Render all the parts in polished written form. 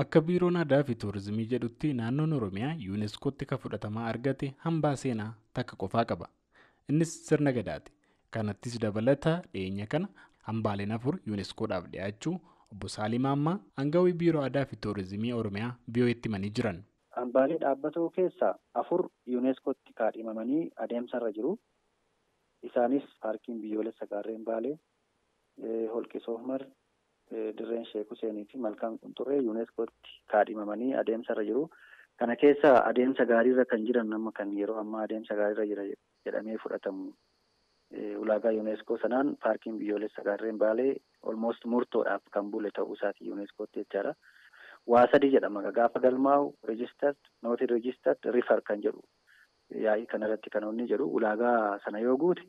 Akka Biiroon Aadaa fi Tuurizimii jedhutti naannoon Oromiyaa Yuuneeskootti kan fudhatamaa argate hambaa seenaa takka qofaa qaba. Innis sirna gadaati. Kanattis dabalata dhiyeenya kana hambaaleen 4 Yuuneeskoodhaaf dhiyaachuu obbo Saalim Ammaa aangawii Biiroo Aadaa fi Tuurizimii Oromiyaa VOA'tti himanii jiran. Hambaalee dhaabbatoo keessaa 4 Yuuneeskootti kaadhimamanii adeemsarra jiru. Isaanis paarkiin biyyoolessa gaarreen Baalee, Holqi Soofumar, Dirreen Sheek Huseenii fi Malkaan Qunxurree Yuuneeskootti kaadhimamanii adeemsarra jiru. Kana keessa adeemsa gaariirra kan jiran nama kan yeroo ammaa adeemsa gaariirra jira jedhamee fudhatamu ulaagaa Yuuneeskoo sanaan paarkiin biyyoolessa gaarreen Baalee almost murtoodhaaf kan bule ta'uu isaati Yuuneeskootti jechaadha. Waa sadi jedhama gaafa galmaa'u registered, not registered, refer kan jedhu yaa'ii kanarratti kan inni jedhu ulaagaa sana yoo guute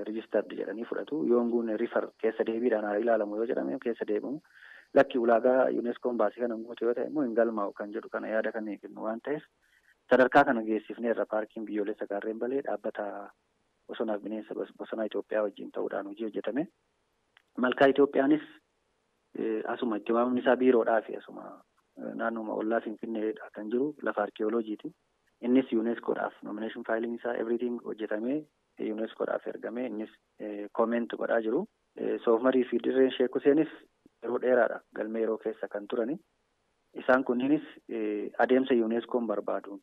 registered jedhanii fudhatu, yoo hin guunne refer keessa deebiidhaan haa ilaalamu yoo jedhame keessa deebi'u, lakki ulaagaa Yuuneeskoon baasii kana guute yoo ta'e immoo hin galmaa'u kan jedhu kana yaada kan kennu waan ta'eef sadarkaa kana geessifneerra. Paarkiin biyyoolessa gaarreen Baalee dhaabbata bosonaaf bineensa bosonaa Itoophiyaa wajjin ta'uudhaan hojii hojjetame. Malkaa Itoophiyaanis asuma itti waamni isaa biiroodhaa fi asuma naannuma ollaa Finfinneedha kan jiru lafa arkeeoloojiiti. Innis Yuuneeskoodhaaf nomination filing isaa everything hojjetamee Yuuneeskoodhaaf ergamee innis comment godhaa jiru. Soofumarii fi Dirreen Sheek Huseenis yeroo dheeraadha galmee yeroo keessa kan turani. Isaan kunniinis adeemsa Yuuneeskoon barbaaduun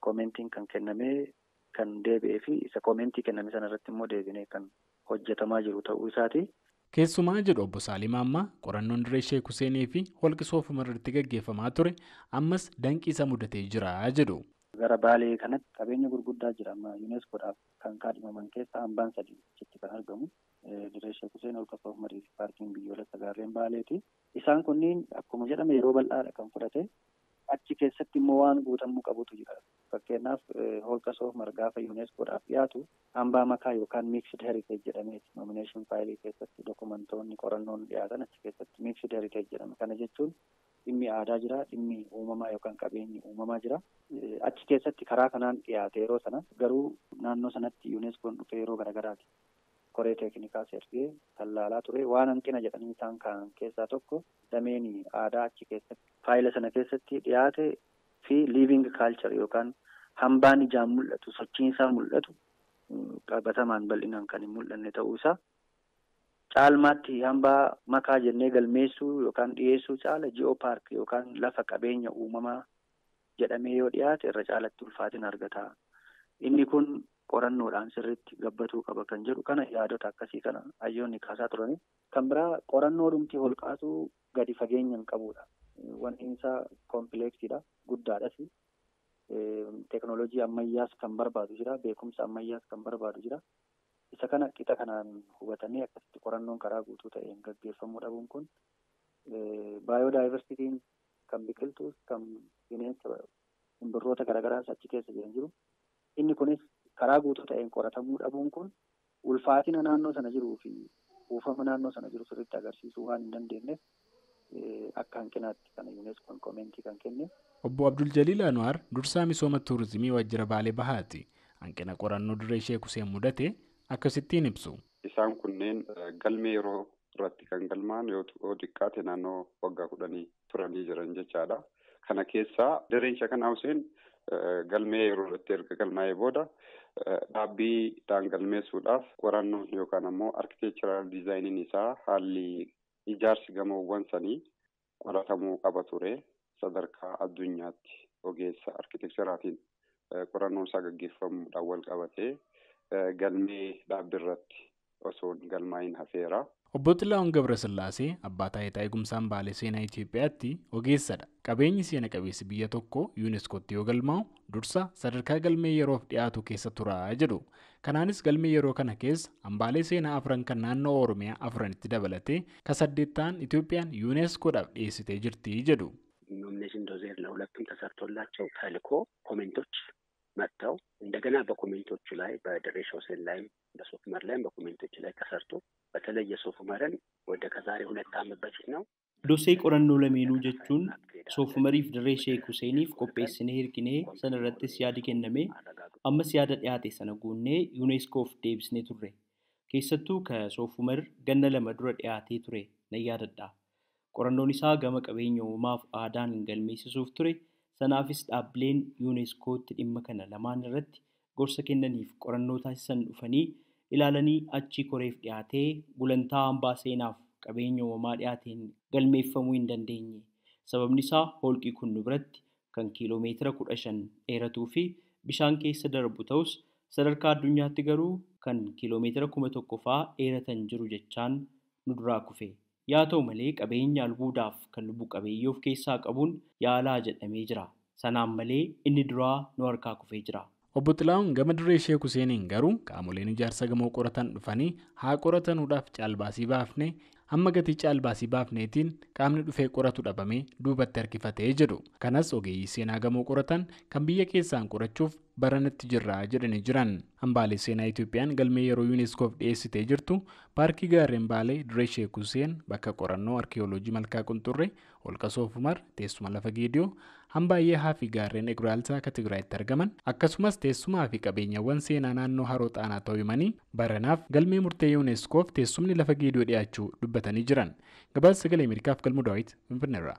commentiin kan kennamee kan deebi'ee fi isa commentii kenname sanarratti immoo deebinee kan hojjetamaa jiru ta'uu isaati. Keessumaa jedhu obbo Saalim Ammaa qorannoon Dirree Sheek Huseenii fi Holqi Soofumar irratti gaggeeffamaa ture ammas danqii isa mudatee jira jedhu. Gara Baalee kanatti qabeenya gurguddaa jira amma Yuuneeskoodhaaf kan kaadhimaman keessaa hambaan 3 achitti kan argamu. Dirree Sheek Huseen, Holqa Soofumarii fi paarkiin biyyoolessa gaarreen Baaleeti. Isaan kunniin akkuma jedhame yeroo bal'aadha kan fudhate. Achi keessatti immoo waan guutamuu qabutu jira. Fakkeenyaaf Holqa Soofumar gaafa Yuuneeskoodhaaf dhiyaatu hambaa makaa yookaan mixed heritage jedhameeti nomination faayilii keessatti dokumentoonni qorannoon dhiyaatan achi keessatti mixed heritage jedhama. Kana jechuun dhimmi aadaa jira, dhimmi uumamaa yookaan qabeenyi uumamaa jira. Achi keessatti karaa kanaan dhiyaate yeroo sana garuu naannoo sanatti Yuuneeskoon dhufee yeroo garaagaraati. Koree teeknikaas ergee tallaalaa ture. Waan hanqina jedhanii isaan kaan keessaa tokko dameen aadaa achi keessatti faayila sana keessatti dhiyaate fi living culture yookaan hambaan ijaan mul'atu, sochiin isaa mul'atu qabatamaan bal'inaan kan hin mul'anne ta'uu isaa. Caalmaatti hambaa makaa jennee galmeessuu yookaan dhiyeessuu caala ji'oo paark yookaan lafa qabeenya uumamaa jedhamee yoo dhiyaate irra caalatti ulfaatina argata. Inni kun qorannoodhaan sirriitti gabbatuu qaba kan jedhu kana yaadota akkasii kana hayyoonni kaasaa turani. Kan biraa qorannoo dhumti holqaatu gadi fageenya hin qabudha. Wanni isaa kompleksiidha, guddaadhas. Teeknooloojii ammayyaas kan barbaadu jira, beekumsa ammayyaas kan barbaadu jira. Isa kana qixa kanaan hubatanii akkasitti qorannoon karaa guutuu ta'een gaggeeffamuu dhabuun kun baayodaayivarsiitiin kan biqiltuus kan bineensa simbirroota garaagaraas achi keessa jiran jiru. Inni kunis karaa guutuu ta'een qoratamuu dhabuun kun ulfaatina naannoo sana jiruu fi kuufama naannoo sana jiru sirriitti agarsiisuu waan hin dandeenyeef akka hanqinaatti kana Yuuneeskoon commentii kan kenne. Obbo Abdul Jaliil Anwaar dursaa misooma tuurizimii waajjira Baalee Bahaati. Hanqina qorannoo Dirree Sheek Huseen mudate akkasittiin ibsu. Isaan kunneen galmee yeroo irratti kan galmaan yoo xiqqaate naannoo waggaa 10 turanii jiran jechaadha. Kana keessaa Dirreen Sheek Huseen galmee yeroo irratti erga galmaa'ee booda dhaabbiidhaan galmeessuudhaaf qorannoon yookaan ammoo arkiteekcharaal diizaayiniin isaa haalli ijaarsi gamoowwan sanii qoratamuu qaba ture. Sadarkaa addunyaatti ogeessa arkiteekcharaatiin qorannoon isaa gaggeeffamuudhaan wal qabatee galmee dhaabbiirratti osoo galmaa'iin hafeera. Obbo Xilahuun Gabrasillaasee abbaa taayitaa eegumsa hambaalee seenaa Itoophiyaatti ogeessadha. Qabeenyi seena qabeessi biyya tokko Yuuneeskootti yoo galmaa'u dursa sadarkaa galmee yeroof dhiyaatu keessa tura jedhu. Kanaanis galmee yeroo kana keessa hambaalee seenaa 4 kan naannoo Oromiyaa 4tti dabalatee ka 8 ta'an Itoophiyaan Yuuneeskoodhaaf dhiyeessitee jirti jedhu. ኖሚኔሽን ዶዜር ለሁለቱም ተሰርቶላቸው ተልኮ ኮሜንቶች መጥተው እንደገና በኮሜንቶቹ ላይ በድሬ ሾሴን ላይም በሶፍመር ላይም በኮሜንቶቹ ላይ ተሰርቶ በተለይ የሶፍመርን ወደ ከዛሬ 2 ዓመት በፊት ነው Dosee qorannoo lameenuu jechuun Soofumariif Dirree Sheek Huseeniif qopheessinee hirkinee sanarrattis yaadi kenname ammas yaada dhiyaate sana guunnee Yuuneeskoof deebisnee turre. Keessattuu ka Soofumar ganna 2 dura dhiyaatee ture nan yaadadha. Qorannoon isaa gama qabeenya uumamaaf aadaan galmeessisuuf ture. Sanaafis dhaabbileen yuuneeskootti dhimma kana lamaan irratti gorsa kennaniif qorannoo taasisan dhufanii ilaalanii achii koreef dhiyaatee gulantaa hambaa seenaaf qabeenya uumamaa dhiyaateen galmeeffamuu hin dandeenye. Sababni isaa holqi kun nu biratti kan kiiloomeetira 15 dheeratuu fi bishaan keessa darbu ta'us sadarkaa addunyaatti garuu kan kiiloomeetira 1000 fa'aa dheeratan jiru jechaan nu duraa kufe. Yaa ta'u malee qabeenya albuudaaf kan lubbu qabeeyyii of keessaa qabuun yaalaa jedhamee jira. Sanaan malee inni duraa nu harkaa kufee jira. Obbo Xilaa'uun gama dirree Sheek Huseeniin garuu qaamoleen ijaarsa gamoo qoratan dhufanii haa qoratanuudhaaf caalbaasii baafne hamma gatii caalbaasii baafneetiin qaamni dhufee qoratu dhabamee duubatti harkifatee jedhu. Kanas ogeeyyii seenaa gamoo qoratan kan biyya keessaan qorachuuf baranatti jirra jedhanii jiran. Hambaalee seenaa Itoophiyaan galmee yeroo yuuneeskoof dhiyeessitee jirtu paarkii gaarreen Baalee, dirree Sheek Huseen, bakka qorannoo arkiyooloojii Malkaa Qunxurree, holqa Soofumar, teessuma lafa Geediyoo, hambaa Yehaa fi gaarreen Egiraalsaa akka Tigraayitti argaman akkasumas teessumaa fi qabeenyawwan seenaa naannoo Haroo Xaanaa ta'uu himanii baranaaf galmee murtee yuuneeskoof teessumni lafa Geediyoo dhiyaachuu dubbatanii jiran. Gabaasa Sagalee Ameerikaaf Galmuu Daawit Finfinneerraa.